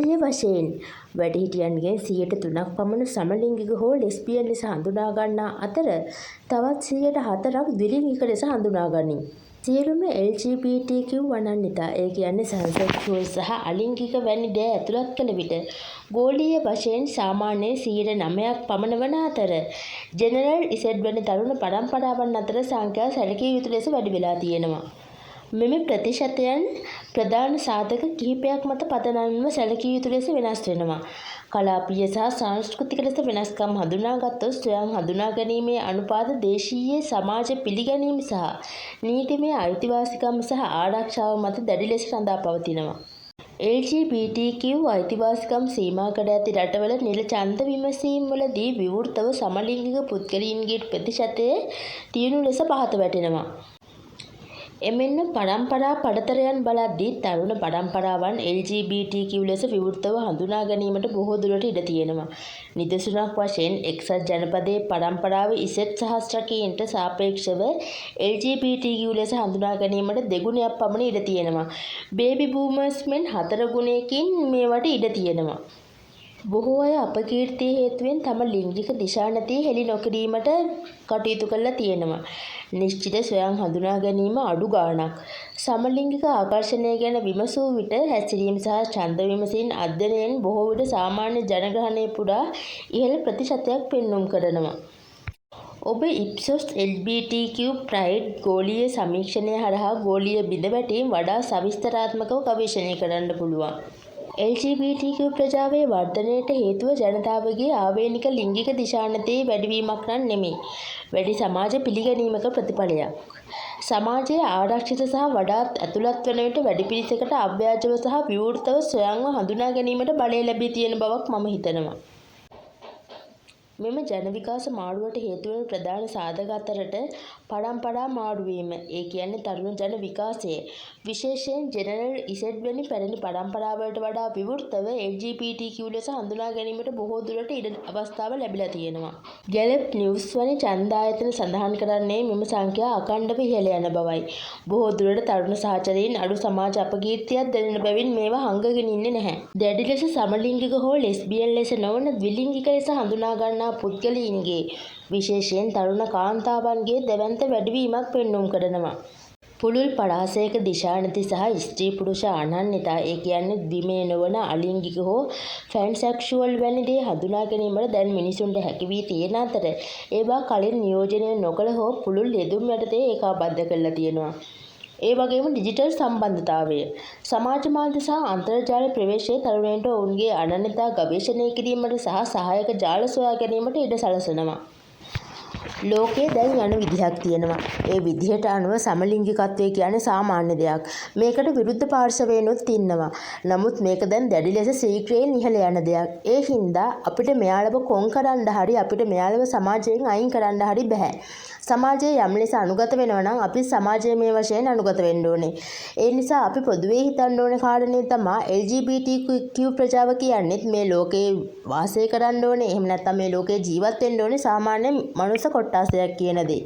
ගෝලීය වශයෙන් වැඩිහිටියන්ගෙන් 3% ක් පමණ සමලිංගික හෝ ලෙස්බියන් ලෙස හඳුනා ගන්නා අතර තවත් 4% ක් ද්විලිංගික ලෙස හඳුනා ගනී. සියලුම LGBTQ අනන්‍යතා, ඒ කියන්නේ පැන්සෙක්ෂුවල් සහ අලිංගික වැනි දෑ ඇතුළත් කළ විට ගෝලීය වශයෙන් සාමාන්‍යයෙන් 9% ක් පමණ වන අතර ජෙනරල් ඉසෙඩ් වැනි තරුණ පරම්පරාවන් අතර සංඛ්‍යා සැලකිය යුතු ලෙස වැඩි වෙලා තියෙනවා. මෙම ප්‍රතිශතයන් ප්‍රධාන සාධක කිහිපයක් මත පදනම්ව සැලකිය යුතු ලෙස වෙනස් වෙනවා. කලාපීය සහ සංස්කෘතික ලෙස වෙනස්කම් හඳුනාගත්තොත් ස්වයං හඳුනාගැනීමේ අනුපාත දේශීය සමාජ පිළිගැනීම් සහ නීතිමය අයිතිවාසිකම් සහ ආරක්ෂාව මත දැඩි ලෙස රඳා පවතිනවා. LGBTQ අයිතිවාසිකම් සීමා කර ඇති රටවල නිල ඡන්ද විමසීම් වලදී විවෘතව සමලිංගික පුද්ගලයින්ගේ ප්‍රතිශතය තියුණු ලෙස පහත වැටෙනවා. එමෙන්ම පරම්පරා පරතරයන් බලද්දී තරුණ පරම්පරාවන් LGBTQ ලෙස විවෘතව හඳුනා ගැනීමට බොහෝ දුරට ඉඩ තියෙනවා. නිදසුනක් වශයෙන් එක්සත් ජනපදයේ පරම්පරාව ඉසෙඩ් සහස්‍රකීන්ට සාපේක්ෂව LGBTQ ලෙස හඳුනා ගැනීමට දෙගුණයක් පමණ ඉඩ තියෙනවා. බේබි බූමර්ස් මෙන් හතර ගුණයකින් මේවට ඉඩ තියෙනවා. බොහෝ අය අපකීර්තිය හේතුවෙන් තම ලිංගික දිශානතිය හෙළි නොකිරීමට කටයුතු කරලා තියෙනවා. නිශ්චිත ස්වයං හඳුනා ගැනීම අඩු ගාණක්. සමලිංගික ආකර්ෂණය ගැන විමසූ විට හැසිරීම සහ ඡන්ද විමසීම් අධ්‍යයනයෙන් බොහෝ විට සාමාන්‍ය ජනගහනය පුරා ඉහළ ප්‍රතිශතයක් පෙන්නුම් කරනවා. ඔබ ඉප්සොස් LGBTQ pride ගෝලීය සමීක්ෂණය හරහා ගෝලීය බිඳවැටීම් වඩා සවිස්තරාත්මකව ගවේෂණය කරන්න පුළුවන්. LGBTQ ප්‍රජාවේ වර්ධනයට හේතුව ජනතාවගේ ආවේනික ලිංගික දිශානතියේ වැඩිවීමක් නම් නෙමෙයි, වැඩි සමාජ පිළිගැනීමක ප්‍රතිඵලයක්. සමාජය ආරක්ෂිත සහ වඩාත් ඇතුළත් වන විට වැඩි පිරිසකට අව්‍යාජව සහ විවෘතව ස්වයංව හඳුනා ගැනීමට බලය ලැබී තියෙන බවක් මම හිතනවා. මෙම ජන විකාශ මාරුවට හේතු වන ප්‍රධාන සාධක අතරට පරම්පරා මාරු වීම, ඒ කියන්නේ තරුණ ජන විකාශය, විශේෂයෙන් ජෙනරල් ඉසෙඩ් වැනි පැරණි පරම්පරාවලට වඩා විවෘතව LGBTQ ලෙස හඳුනා ගැනීමට බොහෝ දුරට ඉඩ අවස්ථාව ලැබිලා තියෙනවා. ගැලප් නිවුස් වැනි ඡන්ද ආයතන සඳහන් කරන්නේ මෙම සංඛ්‍යා අඛණ්ඩව ඉහළ යන බවයි. බොහෝ දුරට තරුණ සහචරයින් අඩු සමාජ අපකීර්තියක් දැනෙන බැවින් මේවා හංගගෙන ඉන්නේ නැහැ. දැඩි ලෙස සමලිංගික හෝ ලෙස්බියන් ලෙස නොවන ද්විලිංගික ලෙස හඳුනා ගන්නා පුද්ගලයින්ගේ, විශේෂයෙන් තරුණ කාන්තාවන්ගේ දැවැන්ත වැඩිවීමක් පෙන්නුම් කරනවා. පුළුල් පරාසයක දිශානති සහ ස්ත්‍රී පුරුෂ අනන්‍යතා, ඒ කියන්නේ ද්විමය නොවන අලිංගික හෝ පැන්සෙක්ෂුවල් වැනි දේ හඳුනා ගැනීමට දැන් මිනිසුන්ට හැකි වී තියෙන අතර ඒවා කලින් නියෝජනය නොකළ හෝ පුළුල් යෙදුම් යටතේ ඒකාබද්ධ කරලා තියෙනවා. ඒ වගේම ඩිජිටල් සම්බන්ධතාවය, සමාජ මාධ්‍ය සහ අන්තර්ජාල ප්‍රවේශය තරුණයන්ට ඔවුන්ගේ අනන්‍යතා ගවේෂණය කිරීමට සහ සහායක ජාල සොයා ගැනීමට ඉඩ සලසනවා. ලෝකය දැන් යන විදිහක් තියෙනවා. ඒ විදිහට අනුව සමලිංගිකත්වය කියන්නේ සාමාන්‍ය දෙයක්. මේකට විරුද්ධ පාර්ශවයනුත් ඉන්නවා. නමුත් මේක දැන් දැඩි ලෙස ශීඝ්‍රයෙන් ඉහළ යන දෙයක්. ඒ හින්දා අපිට මෙයාලව කොන් කරන්න හරි අපිට මෙයාලව සමාජයෙන් අයින් කරන්න හරි බැහැ. සමාජය යම් ලෙස අනුගත වෙනවා නම් අපි සමාජය මේ වශයෙන් අනුගත වෙන්න ඕනේ. ඒ නිසා අපි පොදුවේ හිතන්න ඕනේ කාරණේ තමා LGBTQ ප්‍රජාව කියන්නේත් මේ ලෝකේ වාසය කරන්න ඕනේ. එහෙම නැත්නම් මේ ලෝකේ ජීවත් වෙන්න ඕනේ සාමාන්‍ය මනුස්ස කොට්ටාසයක් කියන දේ.